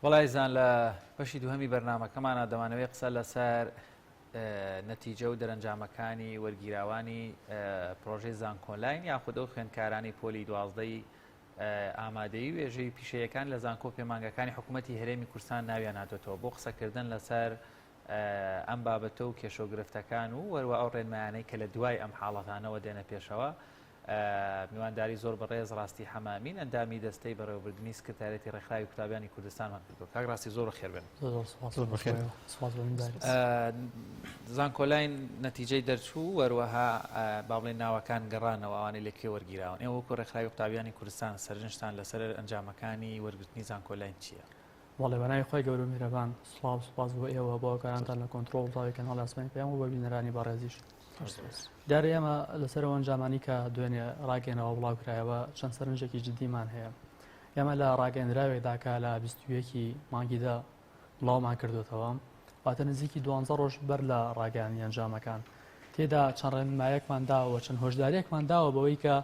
وەڵا ئیزان لە بەشی دووهەمی بەرنامەکەمانە دەمانەوەی قسە لەسەر نەتیجە و دەرەنجامەکانی وەرگیراوانی پرۆژەی زانکۆلاین یاخود ئەو خوێندکارانی پۆلی دوازدەی ئامادەی وێژەی پیشەیەکان لە زانکۆ پەیمانگەکانی حکوومەتی هەرێمی کوردستان ناویان هاتۆتەوە بۆ قسەکردن لەسەر ئەم بابەتە و کێشە و گرفتەکان و وەروە ئەو ڕێنمایانەی کە لە دوای ئەم حاڵەتانەوە دێنە پێشەوە میوانداری زۆر بەڕێز ڕاستی حەمامین ئەندامی دەستەی بەڕێوەبردنی سکرتارێتی ڕێکخراوی قوتابیانی کوردستانمان کردو کاک ڕاستی زۆر بەخێر بێن. زۆر بەخێر. زانکۆلاین نەتیجەی دەرچوو وەروەها با بڵێن ناوەکان گەڕانەوە ئەوانەی لە کوێ وەرگیراون ئێوە وەکو ڕێکخراوی قوتابیانی کوردستان سەرنجتان لەسەر ئەنجامەکانی وەرگرتنی زانکۆلاین چییە؟ بەڵێ بەناوی خوای گەورە و میهرەبان سڵاو سوپاس بۆ ئێوە بۆ هاوکارانتان لە کۆنترۆڵ تاوی کەناڵی ئاسمانی پەیام و بۆ بینەرانی بەڕێزیش. دیارە ئێمە لەسەر ئەو ئەنجامانی کە دوێنێ ڕاگەێنەوە بڵاو کرایەوە چەند سەرنجێکی جددیمان هەیە. ئێمە لە ڕاگەێنراوێکدا کە لە 21 مانگیدا بڵاومان کردوتەوە واتە نزیکی دوانزە ڕۆژ بەر لە ڕاگەیاندنی ئەنجامەکان تێدا چەند ڕێنمایەکمان داوە چەند هۆشداریەکمان داوە بەوەی کە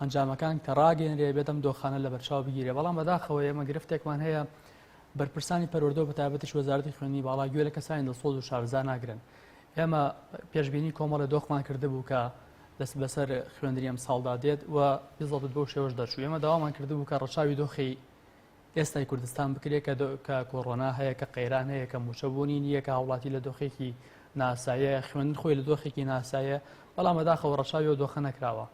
ئەنجامەکان کە ڕاگەێنرێ بێت ئەم دۆخانە لە بەرچاو بگیرێ بەڵام بەداخەوە ئێمە گرفتێکمان هەیە بەرپرسانی پەروەردە و بەتایبەتیش وەزارەتی خوێندنی باڵا گوێ لە کەسانی دڵسۆز و شارەزا ناگرن ئێمە پێشبینی کۆمەڵە دۆخمان کردبوو کە دەست بەسەر خوێندنی ئەم ساڵدا دێت و بزەبت بەو شێوەش دەرچوو ئێمە داوامان کردبوو کە ڕەچاوی دۆخی ئێستای کوردستان بکرێت کە کە کۆرۆنا هەیە کە قەیران هەیە کە موچە بوونی نییە کە هاوڵاتی لە دۆخێکی ناسایە خوێندن خۆی لە دۆخێکی ناسایە بەڵام بەداخەوە ڕەچاوی ئەو دۆخە نەکراوە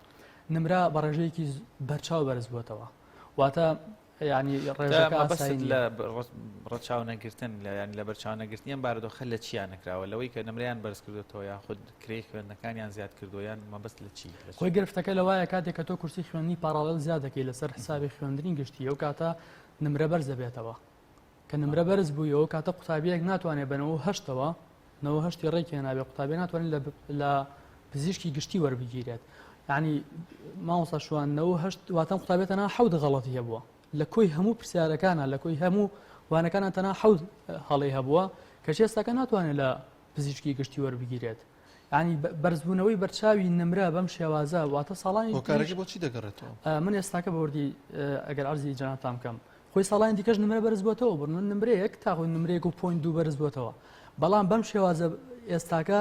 نمرە بە ڕێژەیەکی بەرچاو بەرز بووەتەوە واتە ینی ڕێژەکە ئاسایی لە ڕەچاو نەگرتن لە ینی لە بەرچاو نەگرتنی ئەم بارودۆخە لە چیان نەکراوە لەوەی کە نمرەیان بەرز کردوێتەوە یاخود کرێی خوێندنەکانیان زیاد کردووە یان مەبەست لە چی؟ خۆی گرفتەکە لەوایە کاتێک کە تۆ کورسی خوێندنی parallel زیاد دەکەی لەسەر حسابی خوێندنی گشتی ئەو کاتە نمرە بەرز دەبێتەوە کە نمرە بەرز بوویەوە کاتە قوتابیەک ناتوانێت بەنەوە هەشتەوە نەوە هەشتی ڕێکی هێنابێ قوتابی ناتوانێت لە پزیشکی گشتی وەربگیرێت یعنی مامۆستا شوان نەوە هەشت واتەم قوتابێت تەنها حەوت غەڵەتی هەبووە لە کۆی هەموو پرسیارەکانە لە کۆی هەموو وانەکانە تەنها حەوت هەڵەی هەبووە کەچی ئێستاکە ناتوانێت لە پزیشکی گشتی وەربگیرێت ینی بەرزبوونەوەی بەرچاوی نمرە بەم شێوازە واتە ساڵانی هۆکارەکەی بۆچی دەگەڕێتەوە من ئێستاکە بەوردی ئەگەر عەرزی جەنابتان بکەم خۆی ساڵانی دیکەش نمرە بەرز بۆتەوە بڕ من نمرەیەک تاخۆ نمرەیەک و point دوو بەرز بۆتەوە بەڵام بەم شێوازە ئێستاکە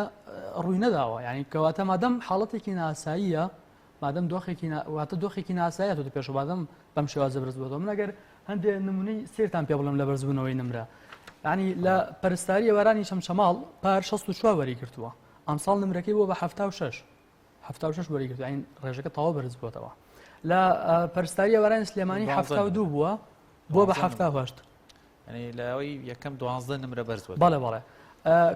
ڕووی نەداوە یعنی کەواتە مادەم حاڵەتێکی ناساییە مادەم دۆخێکی واتە دۆخێکی ناسایە تۆ پێش بادەم بەم شێوازە بەرز بۆتەوە من ئەگەر هەندێک نمونەی سێرتان پێ بڵم لە بەرزبوونەوەی نمرە ینی لە پەرستاری ئێوارانی چەمچەماڵ پار 64 وەری گرتووە ئەمساڵ نمرەکەی بۆ بە 76 76 وەری گرتووە یعنی ڕێژەکە تەواو بەرز بۆتەوە لە پەرستاری ئێوارانی سلێمانی 72 بووە بۆ بە 78 ینی لەوەی یەکەم دوازدە نمرە بەرز بووە بەڵێ بەڵێ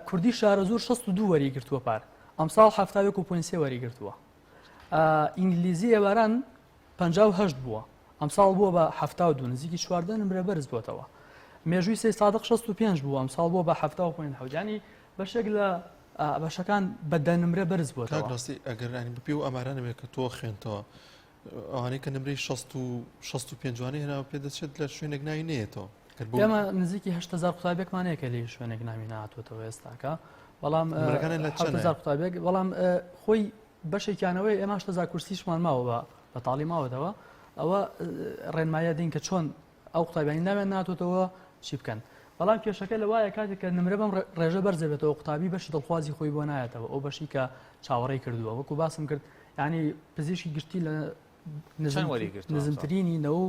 کوردی شارەزوور 62 وەری گرتووە پار ئەمساڵ 71 و point سێ وەری گرتووە ئینگلیزی ئێواران 58 بووە ئەمساڵ بووە بە 72 نزیکی 14 نمرە بەرز بووەتەوە مێژووی سەی سادق 65 بووە ئەمساڵ بووە بە 70 ینی بەشێک لە بەشەکان بە دە نمرە بەرز بووەتەوە ڕاستی ئەگەر ینی بەپێی و ئامارانە بێت کە تۆ خوێنتەوە ئەوانەی کە نمرەی 65 وانەی هێناوە پێ دەچێت لە شوێنێک ناوی نێتەوە ئێمە نزیکی 8000 قوتابێکمان هەیە کە لە شوێنێک ناوی نهاتوەتەوە ئێستاکە بەڵام هزار قوتابێک بەڵام خۆی بەشێکیانەوەی ئێمە 8000 کورسیشمان ماوە بە بەتاڵی ماوەتەوە ئەوە ڕێنمایە دین کە چۆن ئەو قوتابیانی ناویان ناتۆتەوە چی بکەن بەڵام کێشەکە لە وایە کاتێک کە نمرە بەم ڕێژە بەرزە بێتەوە قوتابی بەشی دڵخوازی خۆی بۆ نایەتەوە ئەو بەشی کە چاوەڕێی کردووە وەکو باسم کرد ینی پزیشکی گشتی لە نزمترینی نە و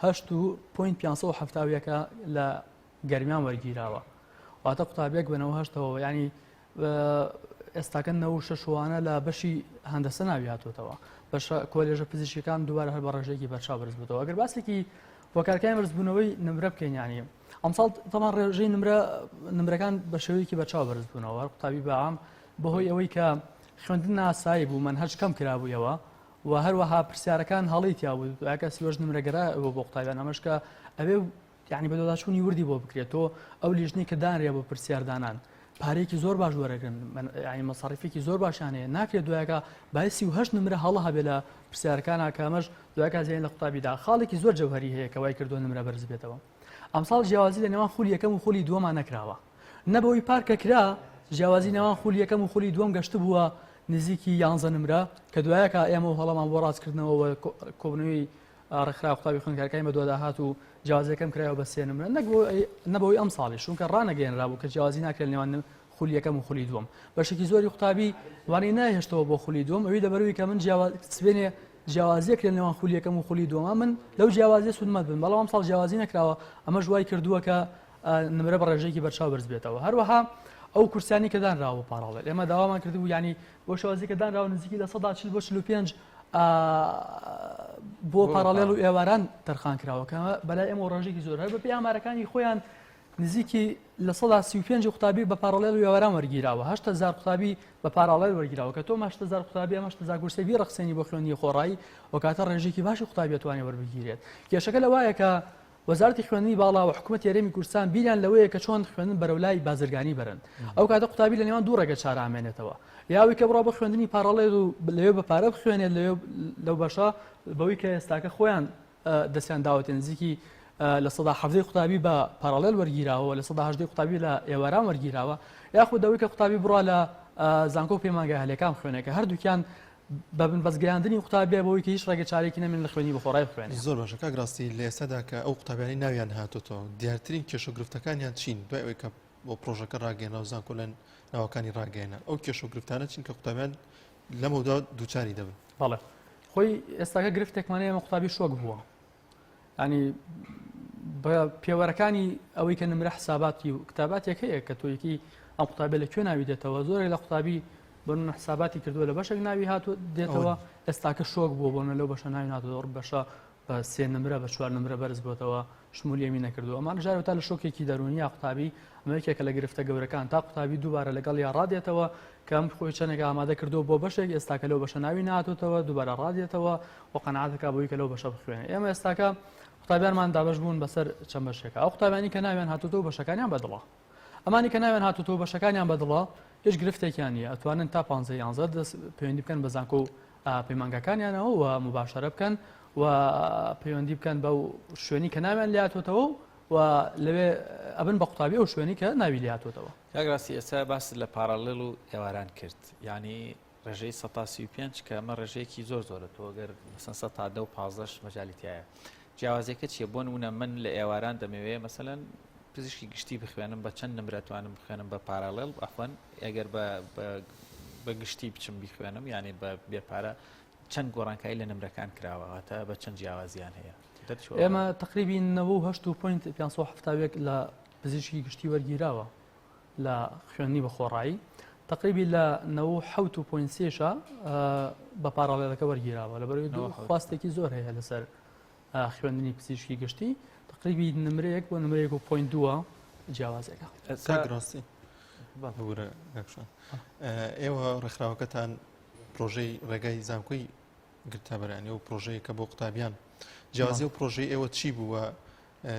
هەشت و point 570 لە گەرمیان وەرگیراوە واتە قوتابیەک بەنەوە هەشتەوە ینی ئێستاکە 96 وانە لە بەشی هەندەسە ناوی هاتووەتەوە بەشە کۆلێژە پزیشکەکان دووبارە هەر بە ڕێژەیەکی بەرچاو بەرز بووەوە ئەگەر باسێکی هۆکارەکانی بەرزبوونەوەی نمرە بکەین ینی ئەمساڵ تەمان ڕێژەی نمرە نمرەکان بە شێوەیەکی بەرچاو بەرز بوونەوە هەر قوتابی بەعام بەهۆی ئەوەی کە خوێندن ناسایی بوو من هەرچ کەم کرابوویەوە و هەروەها پرسیارەکان هەڵی تیا بوو دوایەکە سیوەش نمرەگەرا بۆ قوتابیان ئەمەش کە ئەوێ یانی بەدواداچوونی وردی بۆ بکرێت تۆ ئەو لیژنەی کە دانرێ بۆ پرسیاردانان پارەیەکی زۆر باش وەرەگرن ینی مەسەڕیفێکی زۆر باشیان هەیە ناکرێت دوایەکە بای 38 نمرە هەڵە هەبێ لە پرسیارەکانە کە ئەمەش دوایەکە زیان لە قوتابیدا خاڵێکی زۆر جەوهری هەیە کە وای کردووە نمرە بەرز بێتەوە ئەمساڵ جیاوازی لە نێوان خولی یەکەم و خولی دووەمان نەکراوە نەبەوەی پارکە کرا جیاوازی نێوان خولی یەکەم و خولی دووەم گەشت بووە نزیکی یانزە نمرە کە دوایەکە ئێمە و هەڵەمان بۆ ڕاستکردنەوە کۆبنەوەی. ڕێکخراو قوتابی خوێندکارەکانی بەدوادا هات و جیاوازیەکەم کرایەوە بە سێ نمرە نەک بۆ نە بەوەی ئەم ساڵی چونکە ڕانەگەیەنرابوو کە جیاوازی ناکرێت نێوان خولی یەکەم و خولی دووەم بەشێکی زۆری قوتابی وانەی ناهێشتەوە بۆ خولی دووەم ئەوی لەبەروی کە من جیاواز سبێنێ جیاوازیەک لە نێوان خولی یەکەم و خولی دووەمە من لەو جیاوازیە سوودمەند بن بەڵام ئەمساڵ جیاوازی نەکراوە ئەمەش وای کردووە کە نمرە بە ڕێژەیەکی بەرچاو بەرز بێتەوە هەروەها ئەو کورسیانی کە دانراوە بۆ parallel ئێمە داوامان کردبوو ینی بۆ شێوازی کە دانراوە نزیکی 40 بۆ 45 بۆ parallel و ئێواران تەرخان کراوە کە بەلای ئێمە ڕێژێکی زۆر هەر بە پێی ئامارەکانی خۆیان نزیکی 35% قوتابی بە parallel و ئێواران وەرگیراوە 8000 قوتابی بە parallel وەرگیراوە کە تۆ 8000 قوتابی ئەمە 8000 کورسی بیڕەخسێنی بۆ خوێندنی خۆڕایی و کاتە ڕێژێکی باشی قوتابی توانێ وەربگیرێت کێشەکە لەوایە کە وەزارەتی خوێندنی باڵا و حکومەتی هەرێمی کوردستان بیریان لەوەیە کە چۆن خوێندن بەرەو لای بازرگانی بەرن. ئەو کاتە قوتابی لە نێوان دوو ڕێگە چارە ئامێنێتەوە. یا ئەوەی کە بڕوا بۆ خوێندنی parallel و لەوێ بە پارە بخوێنێت لەوێ لەو بەشە بەوەی کە ئێستاکە خۆیان دەستیان داوەتێ نزیکی 17% قوتابی بە parallel وەرگیراوە 18% قوتابی لە ئێواران وەرگیراوە یاخود ئەوەی کە قوتابی بڕوا لە زانکۆ و پەیمانگا ئەهلیەکان بخوێنێت کە هەردووکیان بە بنبەست گەیاندنی قوتابیە بەوەی کە هیچ ڕێگە چارێکی نەمێنێت لە خوێندنی بەخۆڕای بخوێنێ. زۆر باشە کاک ڕاستی لە ئێستادا کە ئەو قوتابیانەی ناویان هاتۆتەوە دیارترین کێشە و گرفتەکانیان چین دوای ئەوەی کە بۆ پرۆژەکە ڕاگەیەنرا و زانکۆ لە ناوەکانی ڕاگەیەنرا ئەو کێشە و گرفتانە چین کە قوتابیان لەمەودا دووچاری دەبن؟ بەڵێ خۆی ئێستاکە گرفتێکمان هەیە ئێمە قوتابی شۆک بووە ینی بە پێوەرەکانی ئەوەی کە نمرە حساباتی و کتاباتێک هەیە کە تۆیەکی ئەم قوتابی لە کوێ ناوی دێتەوە زۆرێک لە قوتابی بۆ حساباتی کردووە لە بەشێک ناوی هاتو دێتەوە ئێستاکە شۆک بووە بۆنە لەو بەشە ناوی ناتەوە بەشە بە سێ نمرە بە چوار نمرە بەرز بۆتەوە شمولیەمی نەکردو ئەمان ژارە تا لە شۆکێکی دەرونی قوتابی ئەمە یەکێکە لە گرفتە گەورەکان تا قوتابی دووبارە لەگەڵ یا ڕادێتەوە کە ئەم خۆی چەندێک ئامادە کردو بۆ بەشێک ئێستاکە لەو بەشە ناوی ناتۆتەوە دووبارە ڕادێتەوە و قەناعەتەکە بۆی کە لەو بەشە بخوێنێ ئێمە ئێستاکە قوتابیانمان دابەش بوون بەسەر چەند بەشێکە ئەو قوتابیانی کە ناویان هاتوتەوە بەشەکانیان بەدڵە ئەمانی کە ناویان هاتوتەوە بەشەکانیان بەدڵە هیچ گرفتێکیان نییە ئەتوانن تا پ یانزە دەست پەیوەندی بکەن بە زانکۆ و پەیمانگاکانیانەوە و مباشرە بکەن و پەیوەندی بکەن بە شوێنی کە ناویان لاتوتەوە و لەوێ ئەبن بە قوتابی ئەو شوێنی کە ناوی لاتوتەوە. کاک ڕاستی ئێستا باست لە parallel و ئێواران کرد یعنی ڕێژەی 35 کە ئەمە ڕێژەیەکی زۆر زۆرە تۆ گەر مەسەن سەتا دە و پازدەش مەجالی تایە جیاوازیەکە چییە بۆ نمونە من لە ئێواران دەمەوێ مەسەلەن پزیشکی گشتی بخوێنم بە چەند نمرە توانم بخوێنم بە parallel عەفوەن ئەگەر بە بە گشتی بچم بیخوێنم یعنی بە بێپارە چەند گۆڕانکاری لە نمرەکان کراوە واتە بە چەند جیاوازیان هەیە ئێمە تقریبی 98.571 لە پزیشکی گشتی وەرگیراوە لە خوێندنی بە خۆڕایی تقریبی لە 97 و point سێشە بە parallel ەکە وەرگیراوە لەبەرەوەی دوو خواستێکی زۆر هەیە لەسەر خوێندنی پزیشکی گشتی تقریبی نمرەیەک بۆ نمرەیەک و point دووە جیاوازێکە ڕاستی ئێوە ڕێکخراوەکەتان پرۆژەی ڕێگای زانکۆی گرتەبەرانی و پرۆژەیەکە بۆ قوتابیان جیازی و پرۆژەی ئێوە چی بووە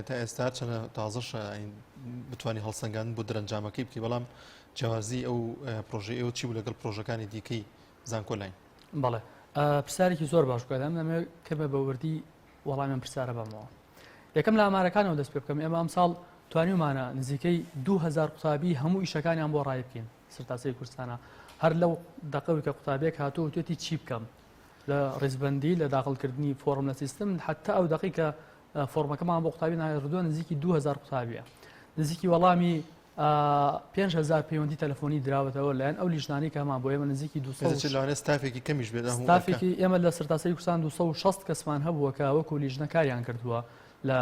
تا ئێستا چەنە تازەشە بتانی هەڵسەنگاندن بۆ دەرەنجامەکەی بکەی بەڵام جیاوازی ئەو پرۆژەی ئێوە چی بوو لەگەڵ پرۆژەکانی دیکەی زانکۆلاین؟ بەڵێ پرسیارێکی زۆر باش بکات ئەم دەمەوێت کەمێ بە وردی وەڵامی ئەم پرسیارە بەمەوە یەکەم لە ئامارەکانەوە دەست پێ بکەم ئێمە ئەمساڵ توانیومانە نزیکەی 2000 قوتابی هەموو ئیشەکانیان بۆ ڕای بکەین سەرتاسەری کوردستانە هەر لەو دەقەوی کە قوتابیەک هاتووە وتێتی چی بکەم لە ڕیزبندی لە داخڵکردنی فۆڕم لە سیستم حتا ئەو دەقی کە فۆرمەکەمان بۆ قوتابی ناردووە نزیکی 2000 قوتابیە نزیکی وەڵامی 5000 پەیوەندی تەلەفۆنی دراوەتەوە لایەن ئەو لیژنانی کە هەمان بۆ ئێمە نزیکی 200 لەوانەیە ستافێکی کەمیش بێت ستافێکی ئێمە لە سەرتاسەری کوردستان 260 کەسمان هەبووە کە وەکو لیژنە کاریان کردووە لە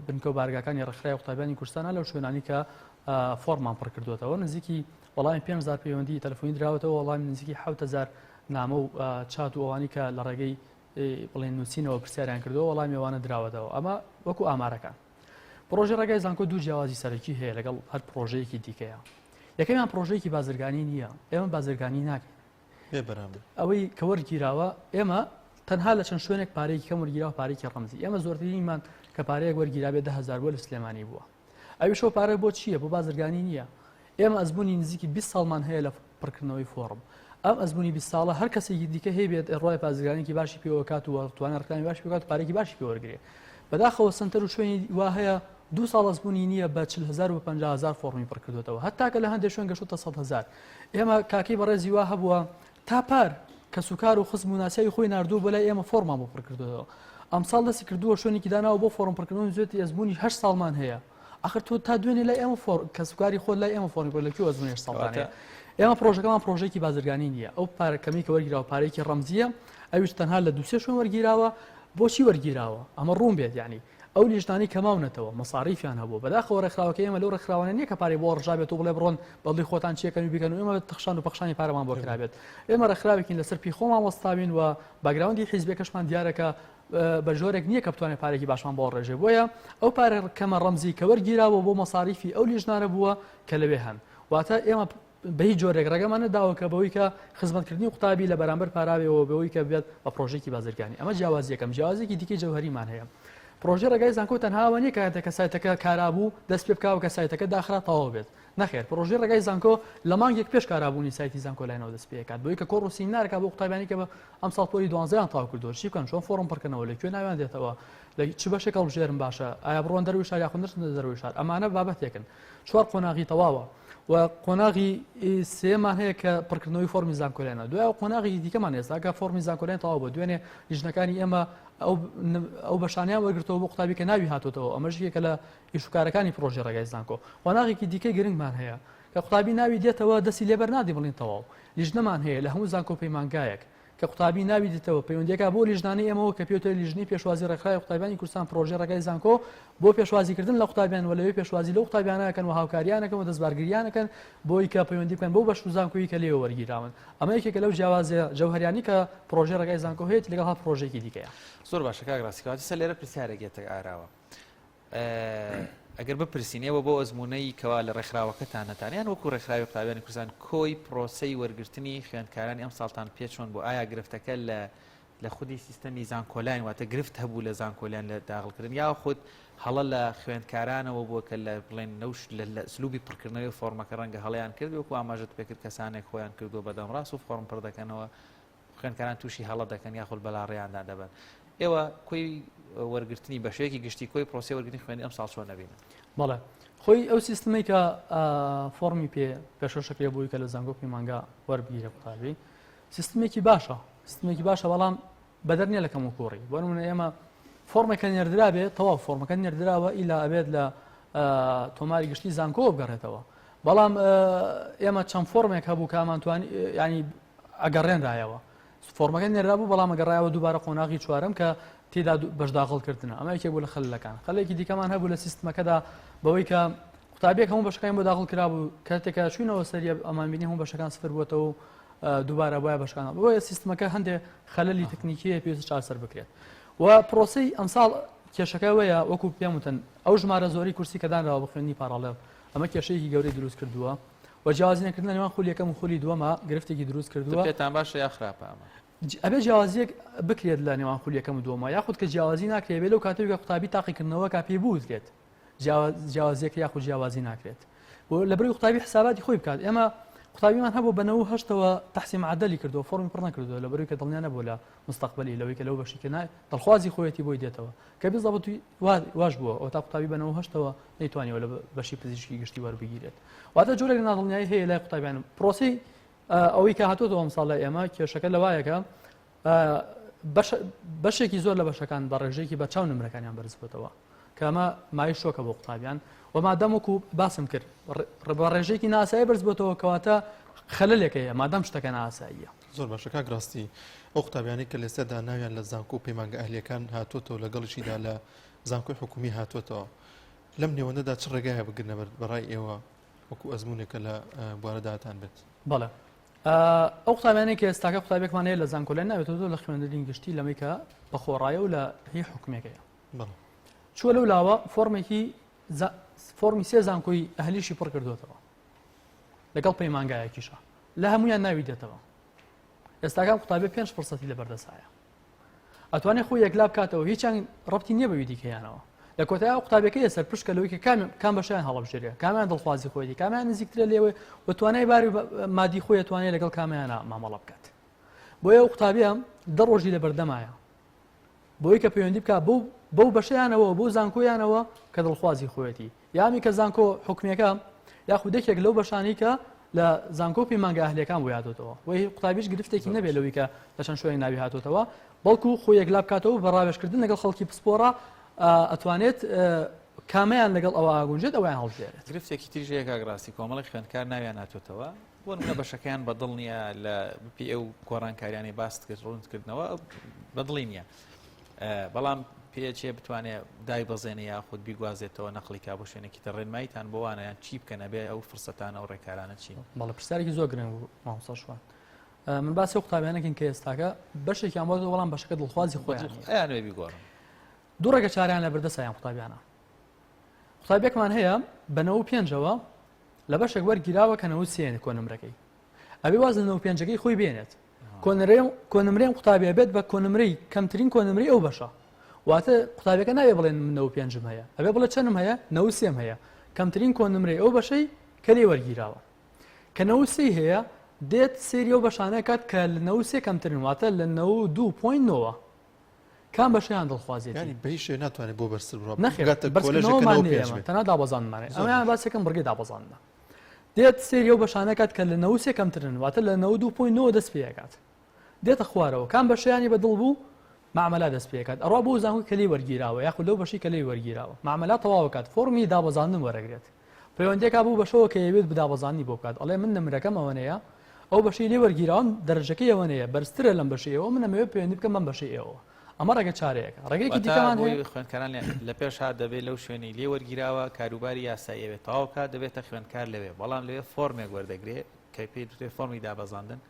بنکە و بارگاکانی ڕێکخراوی قوتابیانی کوردستانە لەو شوێنانی کە فۆرمان پڕ کردوێتەوە نزیکی وەڵامی 5000 پەیوەندی تەلەفۆنی دراوەتەوە وەڵامی نزیکی 7000 نامە و چات و ئەوانی کە لە ڕێگەی بڵێن نووسینەوە پرسیاریان کردووە وەڵامی ئەوانە دراوەتەوە ئەمە وەکو ئامارەکان پرۆژەی ڕێگای زانکۆ دوو جیاوازی سەرەکی هەیە لەگەڵ هەر پرۆژەیەکی دیکەیە یەکەمیان پرۆژەیەکی بازرگانی نییە ئێمە بازرگانی ناکەین ئەوەی کە وەرگیراوە ئێمە تەنها لە چەند شوێنێک پارێکی کەم وەرگیراوە پارێکی ڕەمزی ئێمە زۆرترینمان کە پارەیەک وەرگیرابێت 10هزار بۆ لە سلێمانی بووە ئەویش ئەو پارە بۆ چییە؟ بۆ بازرگانی نییە. ئێمە ئەزموونی نزیکی 20 ساڵمان هەیە لە پڕکردنەوەی فۆڕم. ئەم ئەزموونی 20 ساڵە هەر کەسێکی دیکە هەیبێت ڕای بازرگانێکی باشی پێوە کات و توانای ڕکانی باشی پێکات و پارێکی باشی پێوەرگێ. بەداخەوە سنتەر و شوێنی وا هەیە دوو ساڵ ئەزموونی نییە بە 40 هزار و 50 هزار فۆڕمی پڕ کردوێتەوە هەتا کە لە هەندێک شوێن گەشتە 100 هزار. ئێمە کاکەی بەڕێزی وا هەبووە تا پار کەسوکار و خزم و ناسیاوی خۆی ناردووە بۆ لای ئێمە فۆرمان بۆ پڕ کردوێتەوە. ئەمساڵ دەستی کردووە شوێنێکی داناوە بۆ فۆرم پڕکردنەوە زوێتی ئەزموونی هەشت ساڵمان هەیە ئەخر تۆ تا دوێنێ لای ئێمە فۆر کەسوکاری خۆت لای ئێمە فۆرمی پڕ لە کوێ ئەزموونی هەشت ساڵتان هەیە ئێمە پڕۆژەکەمان پڕۆژەیەکی بازرگانی نییە ئەو پارە کەمی کە وەرگیراوە پارەیەکی ڕەمزییە ئەویش تەنها لە دوو سێ شوێن وەرگیراوە بۆچی وەرگیراوە ئەمە ڕوون بێت یعنی ئەو لیژنانەی کە ماونەتەوە مەساریفیان هەبووە بەداخەوە ڕێکخراوەکەی ئێمە لەو ڕێکخراوانە نییە کە پارەی بۆ ڕژابێت و بڵێ بڕۆن بەدڵی خۆتان چیەکەن و بیکەن و ئێمە تەخشان و پەخشانی پارەمان بۆ کرابێت ئێمە ڕێکخراوێکین لەسەر پێی خۆمان وەستاوین و background ی حیزبەکەشمان دیارە کە بە جۆرێک نییە کە بتوانێت پارێکی باشمان بۆ ڕێژێ بۆیە ئەو پارە کەمە ڕەمزی کە وەرگیراوە بۆ مەساریفی ئەو لیژنانە بووە کە لەوێ هەن واتە ئێمە بە هیچ جۆرێک ڕێگەمان نەداوە کە بەوەی کە خزمەتکردنی قوتابی لە بەرامبەر پاراوێەوە بەوەی کە بێت بە پرۆژێکی بازرگانی ئەمە جیاوازیەکەم جیاوازێکی دیکەی جەوهریمان هەیە پرۆژەی ڕێگای زانکۆ تەنها ئەوە نییە کاتێک کە سایتەکە کارا بوو دەست پێ بکاوە کە سایتەکە داخرا تەواو بێت نەخێر پرۆژەی ڕێگای زانکۆ لە مانگێک پێش کارابوونی سایتی زانکۆ لاینەوە دەست پێکات بۆی کە کۆڕ و سیمینارەکە بۆ قوتابیانی کە بە ئەمساڵ پۆلی دوانزەیان تەواو کردووە چی بکەن چۆن فۆڕم پڕکەنەوە لە کوێ ناویان دێتەوە لە چ بەشێک هەڵبژێرن باشە ئایا بڕۆن دەروی شار یاخود نەچنە دەروی شار ئەمانە بابەتێکن چوار قۆناغی تەواوە و قۆناغی سێمان هەیە کە پڕکردنەوەی فۆرمی زانکۆلێنە دوای قۆناغی دیکەمان ئێستا کە فۆرمی زانکۆلێن تەواو بە دوێنێ لیژنەکانی ئێمە ئەو بەشانیان وەرگرتەوە بۆ قوتابی کە ناوی هاتوتەوە ئەمەش یەکێکە لە ئیشوکارەکانی پرۆژەی ڕێگای زانکۆ قۆناغێکی دیکەی گرنگمان هەیە کە قوتابی ناوی دێتەوە دەستی لێبەر نادی بڵین تەواو لیژنەمان هەیە لە هەموو زانکۆ پەیمانگایەک کە قوتابی ناوی دێتەوە پەیوەندیەکە بۆ لیژنانەی ئێمەوە کە پێوترێ لیژنەی پێشوازی ڕێکخراوی قوتابیانی کوردستان پرۆژەی ڕێگای زانکۆ بۆ پێشوازیکردن لە قوتابیان و لەوێ پێشوازی لەو قوتابیانە ئەکەن و هاوکاریان ئەکەن و دەستبارگریان ئەکەن بۆی کە پەیوەندی بکەن بەو بەش و زانکۆیی کە لێوە وەرگیراون ئەمە یەکێکە لەو جیاوازیە جەوهەریانەی کە پرۆژەی ڕێگای زانکۆ هەیەتی لەگەڵ هەر پرۆژەیەکی دیکەیە. زۆر باشە کاک ڕاستی کەواتە سەر لێرە پرسیارێک یەتە ئاراوە ئەگەر بپرسین ئێوە بۆ ئەزموونەی کەوا لە ڕێکخراوەکەتان هەتان یان وەکو ڕێکخراوی قوتابیانی کوردستان کۆی پرۆسەی وەرگرتنی خوێندکارانی ئەمساڵتان پێ چۆن بوو ئایا گرفتەکە لە لە خودی سیستەمی زانکۆلاین واتە گرفت هەبوو لە زانکۆلیان لە داخڵکردن یاخود هەڵە لە خوێندکارانەوە بووە کە لە بڵێن نەوش لە ئسلوبی پڕکردنەوەی فۆرمەکە ڕەنگە هەڵیان کرد وەکو ئاماژەت پێکرد کەسانێک خۆیان کردووە بەدەمڕاست و فۆرم پڕ دەکەنەوە خوێندکاران تووشی هەڵە دەکەن یاخود بەلاڕێیاندا دەبەن. ئێوە کۆی وەرگرتنی بە شێوەیەکی گشتی کۆی پرۆسەی وەرگرتنی خوێندنی ئەمساڵ چۆن دەبینن؟ بەڵێ خۆی ئەو سیستمەی کە فۆڕمی پێ پێشکەشەکرێ بۆی کە لە زانکۆ پەیمانگا وەربگیرێ قوتابی سیستمێکی باشە سیستمێکی باشە بەڵام بەدەر نییە لە کەم و کوڕی بۆ نمونە ئێمە فۆرمێکە نێردرابێ تەواو فۆرمەکە نێردراوە ئیلا ئەبێت لە تۆماری گشتی زانکۆ بگەڕێتەوە بەڵام ئێمە چەند فۆرمێک هەبوو کامانتوانی ینی ئەگەڕێنرایەوە. فۆڕمەکە نێررابوو بەڵام ئەگەڕایەوە دووبارە قۆناغی چوارەم کە تێدا بەشداغڵکردنە. ئەمە یەکێک بوو لە خەلەلەکان. خەلێکی دیکەمان هەبوو لە سیستمەکەدا بەوەی کە قوتابیەک هەموو بەشەکانی بۆ داخڵ کرابوو کاتێک کە چوینەوە سەریە ئەمان بینی هەموو بەشەکان سفر بووەتەوە و دووبارە بۆیە بەشەکان بۆیە سیستمەکە هەندێک خەلەلی تەکنیکی هەیە پێویستە چارەسەر بکرێت و پرۆسەی ئەمساڵ کێشەکە وەیە وەکو پێم وتن ئەو ژمارە زۆری کورسی کە دانراوە بە خوێندنی پاراڵێڵ ئەمە کێشەیەکی گەورەی دروست کردووە و جیاوازی نەکردن لە نێوان خولی یەکەم و خولی دووەما گرفتێکی دروست کردووە. پێتان باشە یا خراپە ئەمە؟ ئەبێ جیاوازیەک بکرێت لە نێوان خولی یەکەم و دووەما یاخود کە جیاوازی ناکرێت بێ لەو کاتەوە کە قوتابی تاقیکردنەوە کا پێی بوترێت جیاوازیەک یاخود جیاوازی ناکرێت بۆ لە بەری قوتابی حساباتی خۆی بکات ئێمە قوتابیمان هەبوو بە 98ەوە تەحسین معدلی کردووە فۆرمی پڕ نەکردووە لە بەروی کە دڵنیا نەبوو لە مستەقبلی لەوەی کە لەو بەشی کە دڵخوازی خۆیەتی بۆی دێتەوە کە بزەبت واش بووە ئەو تا قوتابی بە 98ەوە نەیتوانیوە لە بەشی پزیشکی گشتی وەربگیرێت واتە جۆرێک لە نادڵنیایی هەیە لای قوتابیان پرۆسی ئەوەی کە هاتووەتەوە ئەمساڵ لای ئێمە کێشەکە لەوایەکە بەشێکی زۆر لە بەشەکان بە ڕێژەیەکی بەرچاو نمرەکانیان بەرزبووەوە کە ئەمە مای شۆکە بۆ قوتابیان و مادەم وەکو باسم کرد بە ڕێژەیەکی ناسایی بەرزبووەوە کەواتە خەلەلێک هەیە مادەم شتەکە ناساییە. زۆر باشە کاک ڕاستی ئەو قوتابیانەی کە لەسەردا ناویان لە زانکۆ و پەیمانگە ئەهلیەکان هاتووەتەوە لەگەڵیشیدا لە زانکۆی حکومی هاتووەتەوە لەم نێوەندەدا چ ڕێگایە بگرنە بەر بەڕای ئێوە وەکو ئەزمونێکە لە بوارەداتان بێت؟ بەڵێ ئەو قوتابیانەی کە ئێستاکە قوتابیەکمان هەیە لە زانکۆلای ناوێتەوە لە خوێندنی گشتی لەمەی کە بەخۆڕایە و لە هی حکومێکەیە چووە لەو لاوە فۆرمێکی فۆرمی سێ زانکۆی ئەهلیشی پڕ کردوێتەوە لەگەڵ پەیمانگایەکیشە لە هەمویان ناوی دێتەوە ئێستاکان قوتابی پێنج فرسەتی لە بەردەسایە ئەتوانێت خۆی یەکلا بکاتەوە هیچیان ڕەبتی نییە بەوی دیکەیانەوە لە کۆتایی ئەو قوتابیەکەی سەر پشکە لەوەی کە کام کام بەشیان هەڵبژێرێ کامیان دڵخوازی خۆیەتی کامیان نزیکترە لێوەی و توانای باری مادی خۆی توانێت لەگەڵ کامیانە مامەڵە بکات بۆیە ئەو قوتابیە دە ڕۆژی لە بەردەمایە بۆی کە پەیوەندی بکات بۆ بەو بەشیانەوە بۆ زانکۆیانەوە کە دڵخوازی خۆیەتی یامی کە زانکۆ حکومیەکە یاخود یەکێک لەو بەشانی کە لە زانکۆ و پەیمانگا ئەهلیەکان بۆی هاتۆتەوە وەی قوتابیش گرفتێکی نەبێت لەوەی کە لە چەند شوێنێک ناوی هاتۆتەوە بەڵکو خۆی یەکلا بکاتەوە بە ڕاوێژکردن لەگەڵ خەڵکی پسپۆڕە ئەتوانێت کامەیان لەگەڵ ئەوە ئاگونجێت ئەویان هەڵبژێرێت. گرفتێکی تریش هەیە کاک ڕاستی کۆمەڵێک خوێندکار ناویان هاتۆتەوە بۆ نمونە بەشەکەیان بەدڵ نییە لە پێی ئەو گۆڕانکاریانەی باست کرد ڕوونکردنەوە بەدڵی نییە بەڵام پێچێ بتوانێ دایبەزێنێ یاخود بیگوازێتەوە نەقلی کا بۆ شوێنێکی تر ڕێنماییتان بۆ وانە یان چی بکەن ئەبێ ئەو فرسەتانە و ڕێکارانە چین؟ بەڵێ پرسیارێکی زۆر گرنگ بوو مامۆستا شوان من باسی ئەو قوتابیانەکەین کە ئێستاکە بەشێکیان بۆ بەڵام بەشەکە دڵخوازی خۆیان نییە. ئەیانەوێ بیگۆڕن. دوو ڕێگە چارەیان لە بەردەستە یان قوتابیانە قوتابیەکمان هەیە بە نەوە پێنجەوە لە بەشێک وەرگیراوە کە نەوە سێ کۆنمرەکەی ئەبێ واز لە نەوە پێنجەکەی خۆی بێنێت کۆنمرەی ئەم قوتابیە بێت بە کۆنمرەی کەمترین کۆنمرەی ئەو بەشە واتە قوتابیەکە نابێ بڵێن من نەوە پێنجم هەیە ئەبێ بڵێ چەنم هەیە نەوە سێم هەیە کەمترین کۆنمرەی ئەو بەشەی کە لێ وەرگیراوە کە نەوە سێی هەیە دێت سێری ئەو بەشانە کات کە لە نەوە سێ کەمترن واتە لە نەوە دوو point نۆوە کام بەشیان دڵخوازێتی ینی بە هیچ شێوەیەک ناتوانێت بۆ بەرزتر بڕوا نەخێر بگاتە کۆلێژێک کە بەرزکردنەوەمان نەوە نییە پێنج ئێمە بێت تەنها دابەزاندنمان هەیە زۆر ئەمەیان باشە باسێکم بڕگەی دابەزاندنە دێت سەیری ئەو بەشانە کات کە لە 93 کەمترن واتە لە 92 point نۆوە دەست پێ ئەکات دێتە خوارەوە کام بەشیانی بە دڵ بوو مەعمەلا دەست پێکات ئەڕوا بۆ زانکۆ کە لێی وەرگیراوە یاخود لەو بەشی کە لێی وەرگیراوە مەعمەلا تەواو کات فۆڕمی دابەزاندن وەرەگرێت پەیوەندیەکە بۆ بەشەوە کە یەوێت بدابەزاندنی بۆ بکات ئەڵێ من نمرەکەم ئەوەنەیە ئەو بەشەی لێ وەرگیراوم دەرەجەکەی ئەوەنەیە بەرزترە لەم بەشەی ئێوە من ئەمەوێت پەیوەندی بکەم بەم بەشەی ئێوە ئەمە ڕێگە چارەیەکە ڕێگەیەکی واتە دیکەمان هەیە بۆی خوێندکاران لە پێش هات دەبێت لەو شوێنەی لێ وەرگیراوە کاروباری یاسایی ئەوێ تەواو کات دەبێتە خوێندکار لەوێ بەڵام لەوێ فۆرمێک وەردەگرێ کە پێی دەوترێت فۆرمی دابەزاندن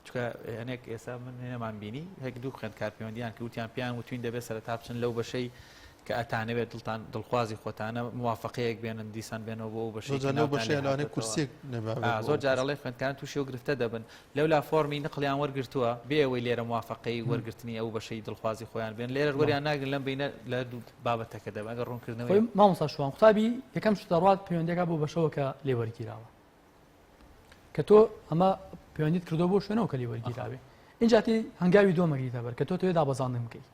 چونکە هەنێک ئێستا من هێنەمان بینی هەک دوو خوێندکار پەیوەندیان کرد وتیان پێیان وتوین دەبێت سەرەتا بچن لەو بەشەی کە ئەتانەوێت دڵتان دڵخوازی خۆتانە موافقەیەک بێنن دیسان بێنەوە بۆ ئەو بەشەی زۆر کە جار لەو ناوتان لێ بەشەیە لەوانەیە هاتۆتەوە. کورسیەک نەبێت ئا، بۆ زۆر ئەو جار کەسە. ئەڵێ خوێندکاران تووشی ئەو گرفتە دەبن لەولا فۆڕمی نقلیان وەرگرتووە بێ ئەوەی لێرە موافقەی وەرگرتنی ئەو بەشەی دڵخوازی خۆیان بێن لێرەش وەریان ناگرن لەم بینە لە دوو بابەتەکە دەبن ئەگەر ڕوونکردنەوەی خۆی مامۆستا شوان قوتابی یەکەم شت دەڕوات پەیوەندیەکە بۆ بەشەوە کە لێ وەرگیراوە کە تۆ ئەمە پەیوەندیت کردو بۆ شوێنەوە کە لێ وەرگیراوێ ئینجا تی هەنگاوی دووەم ئەگریتە بەر کە تۆ تۆێ دابەزاندن بکەیت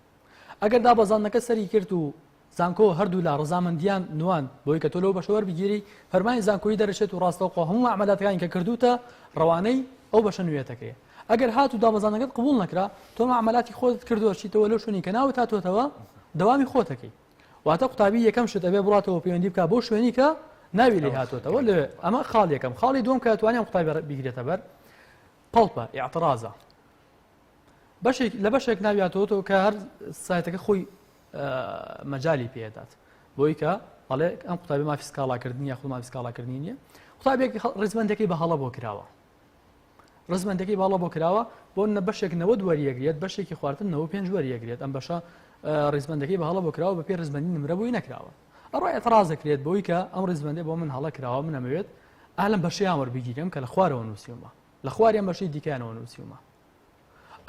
ئەگەر دابەزاندنەکە سەری کرد و زانکۆ هەردوو لا ڕەزامەندیان نوان بۆی کە تۆ لەو بەشە وەربگیری فەرمانی زانکۆیی دەرەچێت و ڕاستەوخۆ هەموو مەعمەلاتەکانی کە کردوتە ڕەوانەی ئەو بەشە نوێتەکەی ئەگەر هات و دابەزاندنەکەت قبوڵ نەکرا تۆ مەعمەلاتی خۆت کردووە چیتەوە لەو شوێنی کە ناوت هاتووەتەوە دەوامی خۆتەکەی واتە قوتابی یەکەم شت ئەبێ بڕاتەوە پەیوەندی بکا بۆ شوێنی کە ناوی لێ هاتووەتەوە لەوێ ئەمە خاڵ یەکەم خاڵی دووەم کە توانیان قوتابی بیگرێتە بەر پەڵپە ئیعترازە بەشێک لە بەشێک ناویاتەوەتەوە کە هەر سایتەکە خۆی مەجای پێدات بۆی کە ئەڵێ ئەم قوتابی مافی سکاڵاکردنی یاخود مافی سکاڵاکردنی نییە قوتابێک ڕیزبەندەکەی بە هەڵە بۆ کراوە ڕزمەندەکەی باڵا بۆ کراوە بۆ نە بەشێک 90 وەریەگرێت بەشێکی خواردن 95 وەریەگرێت ئەم بەشە ڕیزبەندەکەی بە هەڵە بۆ کراوە بە پێی ڕیزبەندی نمرە بۆی نەکراوە ئەڕۆ اعتراض دەکرێت بۆی کە ئەم ڕیزبەندێ بۆ من هەڵە کراوە من ئەمەوێت ئالم بەشیان وەربگیرم کە لە خوارەوە نووسیومە لە خواریان بەشی دیکەیانەوە نووسیومە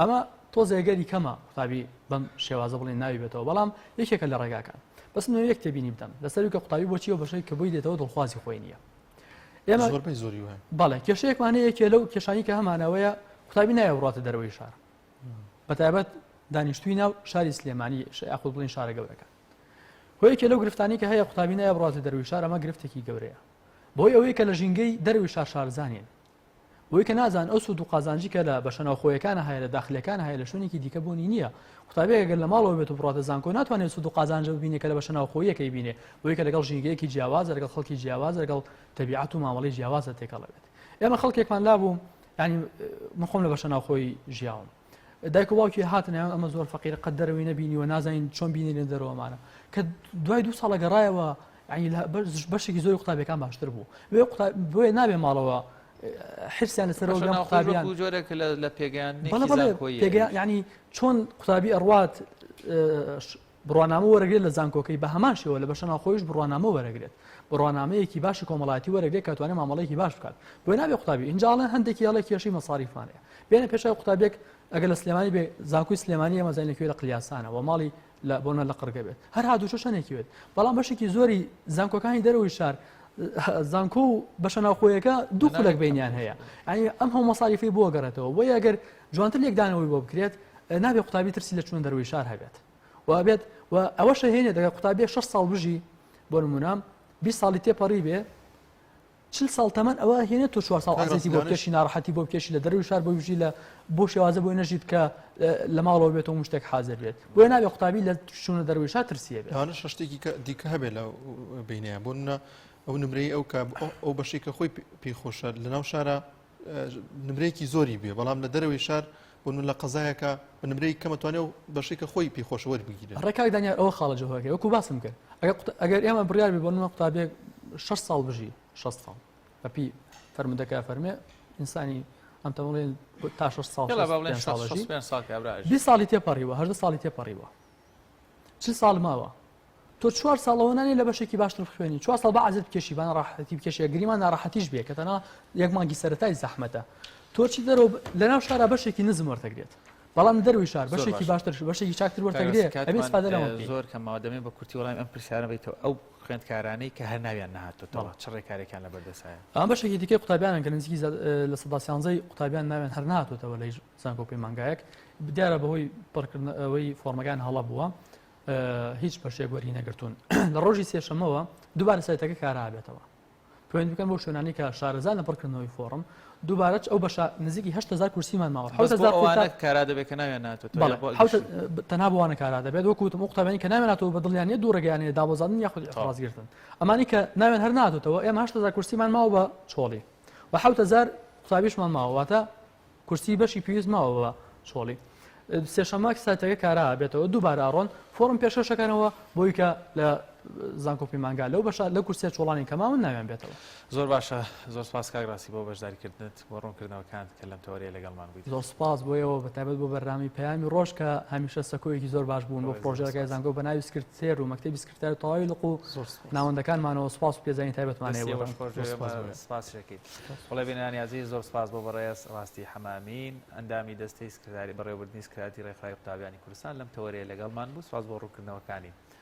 ئەمە تۆزێ ئەگەری کەمە قوتابی بەم شێوازە بڵێن ناوی بێتەوە بەڵام یەکێکە لە ڕێگاکان بەس من یەک تێبینی بدەم لەسەر کە قوتابی بۆچی و بەشێک کە بۆی دێتەوە دڵخوازی خۆی نییە ئێمە زۆربەی زۆری وایە بەڵێ کێشەیەکمان هەیە یەکێ لەو کێشانی کە هەمانەوەیە قوتابی نایە بڕاتە دەرەوەی شار بەتایبەت دانیشتوی ناو شاری سلێمانی یاخود بڵین شارە گەورەکان هۆیەکێ لەو گرفتانی کە هەیە قوتابی نایە بڕاتە دەروی شار ئەمە گرفتێکی گەورەیە بۆی ئەوەی کە لە ژینگەی دەروی شار شارزانین بۆی کە نازان ئەو سوود و قازانجی کە لە بەشە ناوخۆیەکانە هەیە لە داخلەکان هەیە لە شوێنێکی دیکە بوونی نییە. قوتابیەک ئەگەر لە ماڵەوە بێت و بڕواتە زانکۆ ناتوانێت سوود و قازانجە ببینێ کە لە بەشە ناوخۆییەکەی بینێ بۆی کە لەگەڵ ژینگەیەکی جیاوازە لەگەڵ خەڵکی جیاوازە لەگەڵ تەبیعەت و مامەڵەی جیاوازە تێکەڵ ئەبێت. ئێمە خەڵکێکمان لابوو یانی من خۆم لە بەشە ناوخۆیی ژیاوم. دایک و باوکی هاتن ئەمە ئەمە زۆر فەقیرە قەت دەرەوەی نەبینیوە نازانین چۆن بینێنە دەرەوەمانە کە دوای دوو ساڵە گەڕایەوە یعنی بەشێکی زۆری قوتابیەکان باشتر بوو بۆیە نابێ ماڵەوە حرسیان لەسەرەوە بێن قوتابیان جۆرێک لە پێگەیاندنێکی ینی چۆن قوتابی ئەڕوات بڕوانامە وەرەگرێت لە زانکۆکەی بە هەمان شێوە لە بەشە ناوخۆیش بڕوانامە وەرەگرێت بڕوانامەیەکی باشی کۆمەڵایەتی وەرەگرێت کە توانێت مامەڵەیەکی باش بکات بۆیە نابێ قوتابی ئینجا ئەڵێن هەندێکی ئەڵێ کێشەی مەساریفمان هەیە بێنە پێشای قوتابیەک ئەگەر لە سلێمانی بێ زانکۆی سلێمانی ئێمە زانین لە کوێ لە قلیاسانە و ماڵی لە بۆنە لە قڕگە بێت هەر هاتوچۆ چەندێکی بێت بەڵام بەشێکی زۆری زانکۆکانی دەرەوەی شار زانکۆ و بەشە ناوخۆیەکە دوو خولەک بینیان هەیە یعنی ئەم هەموو مەساریفەی بۆ گەڕێتەوە بۆیە ئەگەر جوانتر لێکدانەوەی بۆ بکرێت نابێ قوتابی ترسی لە چوونە دەرەوەی شار هەبێت و ئەبێت و ئەوەشە هێنێت ئەگەر قوتابیەک 6 ساڵ بژی بۆ نمونە 20 ساڵی تێپەڕی بێ. 40 ساڵ تەمەن ئەوە هێنێت تۆ چوار ساڵ ئازێتی بۆ بکێشی ناڕەحەتی بۆ بکێشی لە دەرەوەی شار بۆ بژی لە بۆ شێوازە بۆی نەژیت کە لە ماڵەوە بێتەوە مشتێک حاضر بێت بۆیە نابێ قوتابی لە چوونە دەرەوەی شار ترسیە بێت. لەوانەشە شتێکی دیکە هەبێت لە بینەیە بۆ نمونە ئەو نمرەی ئەو کە ئەو بەشێک کە خۆی پێی خۆشە لە ناو شارە نمرەیەکی زۆری بێ بەڵام لە دەرەوەی شار بۆ لە قەزایەکە بە نمرەی کەمەتوانێت و بەشێکە خۆی پێی خۆشە وەربگیرێت. ڕێک کاک دانیار ئەوە خاڵە جەوهەرەکەی وەکو باسم کرد ئەگەر ئێمە بڕیار بێ بۆ نمونە قوتابیەک 6 ساڵ بژی 6 ساڵ بەپی فەرمودەکە فەرمێ ئینسانی ئەم تەمەڵێن تا 6 ساڵ 20 ساڵی تێپەڕیوە 18 ساڵی تێپەڕیوە چ ساڵ ماوە تۆ چوار ساڵەوە نانێ لە بەشێکی باشتر بخوێنی چوار ساڵ بە عەزێت بکێشی بە ناڕەحەتی بکێشی گریمان ناڕەحەتیش بێ کە تەنها یەک مانگی سەرەتای زەحمەتە تۆ چی دەرەوە لەناو شارا بەشێکی نزم وەرتەگرێت بەڵام دەروی شار بەشێکی باشتر بەشێکی چاکتر وەرتەگرێت ئەبێ ئیسفادە لەوە بکەی. زۆر کەمەوە دەمێ بە کورتی وەڵامی ئەم پرسیارە بیتەوە ئەو خوێندکارانەی کە هەر ناویان نەهاتۆتەوە چ ڕێکارێکیان لەبەردەست هەیە؟ ئەم بەشێکی دیکەی قوتابیانن کە نزیکی 13% قوتابیان ناویان هەر نەهاتۆتەوە لە هیچ زانکۆ پەیمانگایەک دیارە بەهۆی پڕکردنەوەی فۆرمەکان هەڵە بووە هیچ بەشێک وەری نەگرتوون لە ڕۆژی سێشەمەوە دووبارە سایتەکە کارا بێتەوە پەیوەندی بکەن بۆ شوێنانی کە شارەزان لە پڕکردنەوەی فۆڕم دووبارە ئەو بەشە نزیکی 8000 کورسیمان ماوە 7000 ئەوانە کارا دەبێت کە ناویان ناتێتەوە تەنها بۆ وانە کارا دەبێت وەکو وتم ئەو قوتابیانی کە ناویان ناتەوە بە دڵیان نیە دوو ڕێگەیان هەیە دابەزاندن یاخود ئیعتڕازگرتن ئەمانی کە ناویان هەر ناتێتەوە ئێمە 8000 کورسیمان ماوە بە چۆڵی و 7000 قوتابیشمان ماوە واتە کورسی بەشی پێویست ماوە بە چۆڵی. سێشەممە سایتەکە کارا ئەبێتەوە دووبارە ئەڕۆن فۆڕم پێشکەشەکەنەوە بۆی کە لە زانکۆ پەیمانگا لەو بەشە لەو کورسیە چۆڵانی کە ماون ناویان بێتەوە. زۆر باشە زۆر سپاس کاک ڕاستی بۆ بەشداری کردنت بۆ ڕوونکردنەوەکانت کە لەم تەوەرەیە لەگەڵمان بوویت. زۆر سپاس بۆ ئێوە بەتایبەت بۆ بەرنامەی پەیامی ڕۆژ کە هەمیشە سەکۆیەکی زۆر باش بوون بۆ پڕۆژەکای زانکۆ بە ناوی سکرتێر و مەکتەبی سکرتار و تەواوی لق و ناوەندەکانمانەوە سپاس و پێزانینی تایبەتمان هەیە بۆتان. سپاس شەکەی. بەڵێ بینەرانی ئازیز زۆر سپاس بۆ بەڕێز ڕاستی حەمامین ئەندامی دەستەی سکرتاری بەڕێوەبردنی سکرتاریەتی ڕێکخراوی قوتابیانی کوردستان لەم تەوەرەیە لەگەڵمان بوو سپاس بۆ ڕوونکردنەوەکانی.